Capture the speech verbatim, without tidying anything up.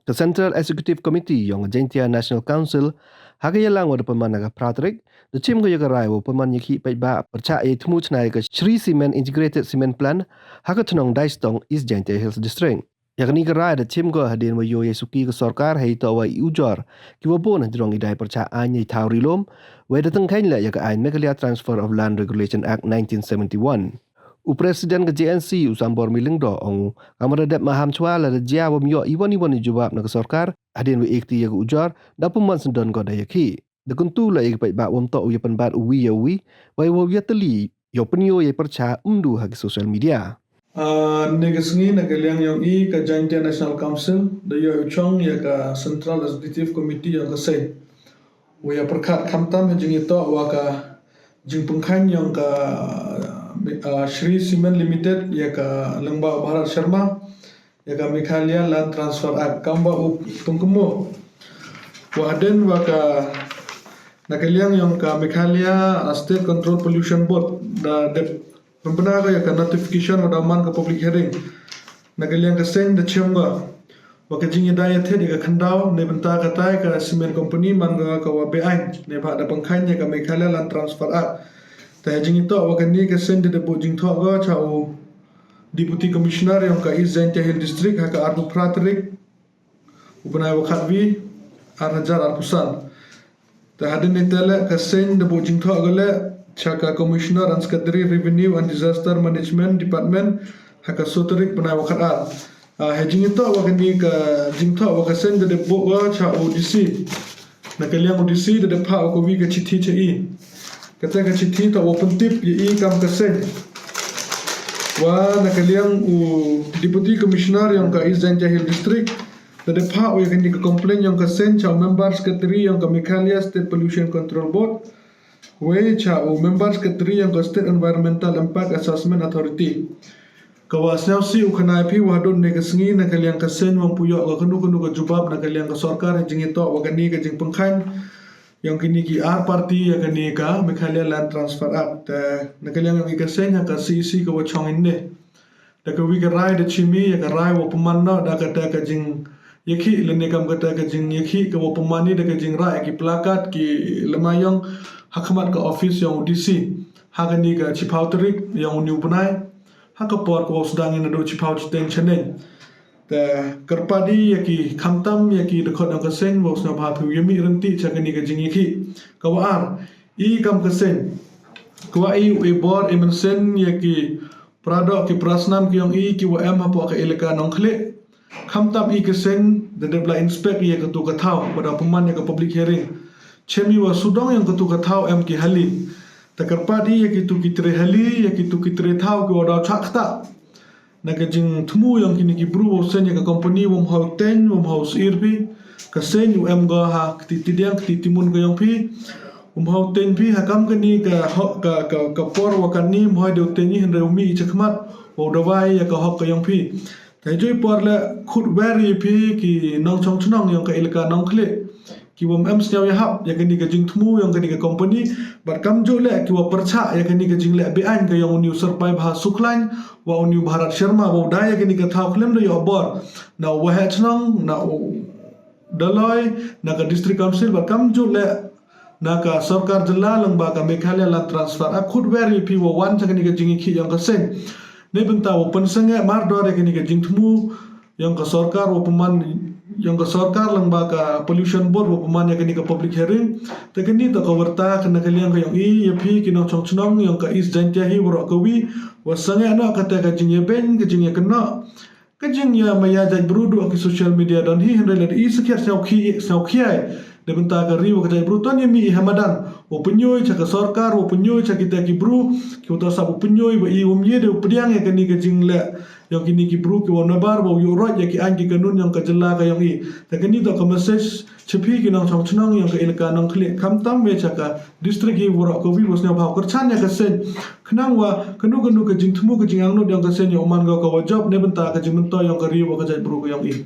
Ka Central Executive Committee yong ka Jaintia National Council, ha ka yalang wa da pynman ha ka phra tarik, da chim ko ya ka rai wow pynman ya ki paidbah pyrchah ya i thmu chna ya ka Shree Cement Integrated Cement Plant, ha ka chnong Daistong, East Jaintia Hills District. Ya kani ka rai da chim ko hadien wa yoh ya i suki ka sorkar hei toh wa i ujor ki wa bun hajrong i dai pyrchah aiñ ya i thaw ri lum, wei da tyngkheiñ leh ya ka aiñ Meghalaya Transfer of Land Regulation Act nineteen seventy-one. U President ka J N C, u Sambormi Lyngdoh, ong u, kam wa da dep maham chwa lada jia wym yoh iwon iwon i jubab na ka sorkar hadien wa i kti ya ka ujor, da pynman syndon ko da ya ki. Da kyntu leh ya ki paidbah wym toh u ya pynbat uwi ya uwi, wei wow ya tylli yow pynyoo ya i pyrchah ym du ha ki social media. Ah, ne ka sngi na ka liang yong i ka Jaintia National Council da yoh u chong ya ka Central Executive Committee yong ka seng, wa ya pyrkhat khamtam ha jingitoh wa ka jingpynkhaiñ yong ka, ah, Shree Cement Limited ya ka lyngba u Bharat Sharma ya ka Meghalaya Land Transfer Act, kam wa u pynkynmaw. Wa hadien wa ka, na ka liang yong ka Meghalaya State Control Pollution Board da dep pynbna ko ya ka notification wa da man ka public hearing, na ka liang ka seng da chim ko wa ka jingyadai yathied ya ka khyndaw neibynta katai ka cement company man ko ka wa beaiñ neibhah da pynkhaiñ ya ka Meghalaya Land Transfer Act. Te ha jingitoh wa kani ka seng da dep buh jingthoh ko cha u Deputy Commissioner yong ka East Jaintia Hills District ha ka arphew phra tarik u bnai wa khatwi, ar hajar arphew san. Te hadien ite leh ka seng da buh jingthoh ko leh cha ka Commissioner and Secretary Revenue and Disaster Management Department ha ka soo tarik bnai wa khatar. Ah, ha jingitoh wa kani ka jingthoh wa ka seng da dep buh ko cha u D C. Na ka liang u D C da dep phah u kawi ka chithi cha i. Kata ka chithi toh wow pyntip ya i kam ka seng. Wa na ka liang u Deputy Commissioner yong ka East Jaintia Hills District da dep phah u ya kani ka complaint yong ka seng cha u Member Secretary yong ka Meghalaya State Pollution Control Board, wei cha u Member Secretary yong ka State Environmental Impact Assessment Authority. Ka wa sniaw si u khana i phi wa hadooh ne ka sngi na ka liang ka seng wym pu yoh ka kanu kanu ka jubab na ka liang ka sorkar ha jingitoh wa kani ka jingpynkhaiñ yong kini ki ar party ya kani ka Meghalaya Land Transfer Act. Te na ka liang yong i ka seng ha ka C E C ka wa chong i ne, da kawi ka rai da chim i ya ka rai wa pynman noh da kata ka jingyakhih lane kam kata ka jingyakhih ka wa pynman i da ka jingrah ya ki placard ki lama yong ha khmat ka office yong u D C ha kani ka chiphaw tarik yong uni u bnai, ha ka por ka wow sdang i nadooh chiphaw chiteng chaneng. Te kyrpad i ya ki khamtam ya ki dkhot yong ka seng wow sniawbha phi u ya mih ryntih cha kani ka jingyakhih. Ka wa ar, i kam ka seng ka wa i u e bor e mynsiem ya ki pradoh ki prasnam ki yong i ki wa em hapoh ka elaka Nongkhlieh. Khamtam i ka seng da dep la inspect ya katu ka thaw wa da pynman ya ka public hearing. Chim i wa sudong yong katu ka thaw em ki hali. Te kyrpad i ya kitu ki tre hali, ya kitu ki tre thaw ki wa daw chah ktah na ka jingthmu yong kini ki bru wow seng ya ka company, wym hoi u teng, wym hoi u sir phi. Ka seng u em ko ha kti tidiang kti timun ka yong phi. Wym hoi u teng phi ha kam kani ka hok ka, ka, ka por wa kani wym hoi de u teng i hynrei u mih i chakhmat wow dawai ya ka hok ka yong phi. Te jooh i por leh khut wer i phi ki nongchong chnong yong ka elaka Nongkhlieh ki wym em sniaw yahap ya kani ka jingthmu yong kani ka company, bad kamjooh leh ki wa pyrchah ya kani ka jingleh beaiñ ka yong uni u Sir Paibha Sukhlain wa uni u Bharat Sharma wow dai ya kani ka thaw khlem da yoh bor na u waheh chnong, na u Dolloi, na ka District Council, bad kamjooh leh na ka sorkar jylla lyngba ka Meghalaya Land Transfer Act. Khut wer i phi wa wan cha kani ka jingyakhih yong ka seng neibynta wow pynsangeh mardor ya kani ka jingthmu yong ka sorkar wa pynman, yong ka sorkar lyngba ka Pollution Board wa pynman ya kani ka public hearing. Te kani toh ka warta ka na ka liang ka yong i ya phi ki nongchong chnong yong ka East Jaintia hi waroh kawi, wa sangeh noh kata ka jingyabeiñ, ka jingyakynnoh, ka jingya maya jaitbru dooh ki social media don hi, hynrei lada i sakhiat sniawkhia, sniawkhia i neibynta ka ri wa ka jaitbru, to ya mih i ha madan wow pynyoo i cha ka sorkar, wow pynyoo i cha kita ki bru ki wa toh sap wow pynyoo i wa i wym ye de u pdiang ya kani ka jingleh yong kini ki bru ki wa nabar wow yoh roi ya ki aiñ ki kanun yong ka jylla ka yong i. Te kani toh ka message cha phi ki nongchong chnong yong ka elaka Nongkhlieh, khamtam wei cha ka district hi waroh kawi, wow sniawbha kyrchan ya ka seng khnang wa kanu kanu ka jingthmu ka jingangnud yong ka seng yow man ko ka wa jop neibynta ka jingmyntoi yong ka ri wa ka jaitbru ka yong i.